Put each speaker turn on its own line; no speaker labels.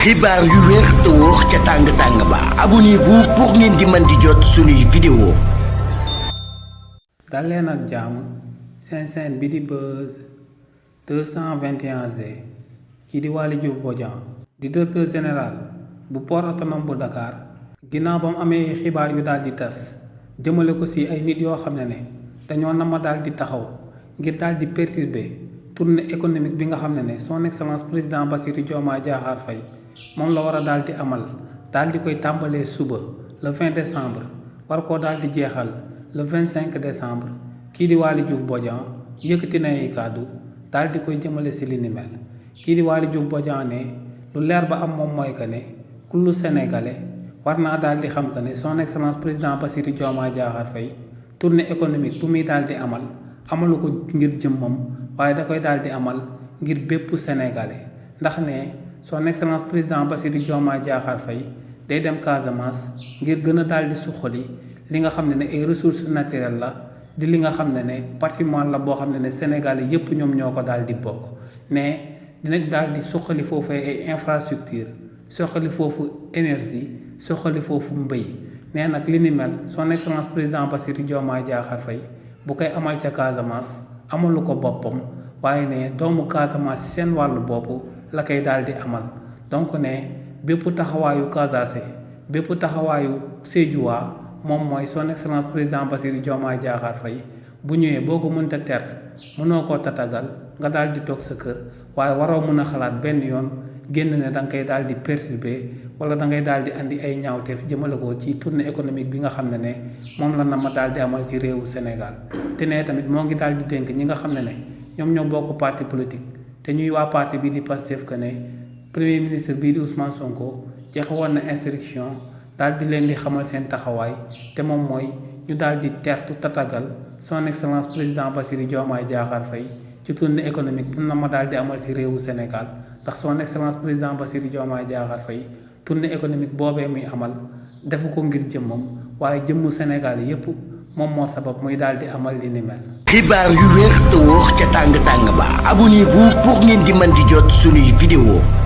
xibaar yu wér te wóor ca tàng ba abonnez-vous pour ngeen di mën di jot suñuy vidéo.
dal leen ak jàmm seen chaîne bi di Buzz 221G kii di Waly Diouf Bodian di directeur général bu port autonome bu Dakar ginnaaw ba mu amee xibaar yu daal di tas jëmale ko ci ay nit yoo xam ne dañoo nama daal di taxaw ngir daal di perturber tournée économique bi nga xam ne son excellence président Bassirou Diomaye Diakhar Faye moom la war a daal di amal daal di koy tàmbalee suba le 20 décembre war koo daal di jeexal le 25 décembre kii di Waly Diouf Bodian yëkkati na ay kàddu daal di koy jëmale ci li ni mel kii di Waly Diouf Bodian ne lu leer ba am moom mooy que ne kullu sénégalais war naa daal di xam que ne son excellence président Bassirou Diomaye Diakhar Faye tournée économique bu muy daal di amal amalu ko ngir jëmmam waaye da koy daal di amal ngir bépp sénégalais ndax ne son excellence président Bassirou Diomaye Diakhar Faye day dem Casamance ngir gën a daal di suqali li nga xam ne ay ressources naturelles la di li nga xam ne patrimoine la boo xam ne sénégalais yépp ñoom ñoo ko daal di bokk ne dinañ daal di suqali foofu ay infrastructure suqali foofu énergie suqali foofu mbëy nee nag li ni mel son excellence président Bassirou Diomaye Diakhar Faye bu koy amal ca Casamance amalu ko boppam waaye ne doomu Casamance seen wàllu bopp la koy daal di amal donc ne bépp taxawaayu Casaase bépp taxawaayu Sédhiou moom mooy son excellence président Bassirou Diomaye Diakhar Faye bu ñëwee boo ko mënta ter mënoo koo tatagal nga daal di toog sa kër waaye waroo mën a xalaat benn yoon génn ne da nga koy daal di perturber wala da ngay daal di andi ay ñaawteef jëmale ko ci tournée économique bi nga xam ne moom la na ma daal di amal ci réewu Sénégal te ne tamit moo ngi daal di dénk ñi nga xam ne ñoom ñoo bokk parti politique te ñuy waa parti bii di Pastef que ne premier ministre bii di Ousmane Sonko joxe woon na instruction daal di leen di xamal seen taxawaay te moom mooy ñu daal di tertu tatagal son excellence président Bassirou Diomaye Diakhar Faye ci tournée économique bu na ma daal di amal ci réewu Sénégal ndax son excellence président Bassirou Diomaye Diakhar Faye tournée économique boobee muy amal defu ko ngir jëmmam waaye jëmmu Sénégal yépp moom moo sabab muy daal di amal li ni mel.
xibaar yu wér te wóor ca tàng ba abonnez-vous pour ngeen di mën di jot suñuy vidéo.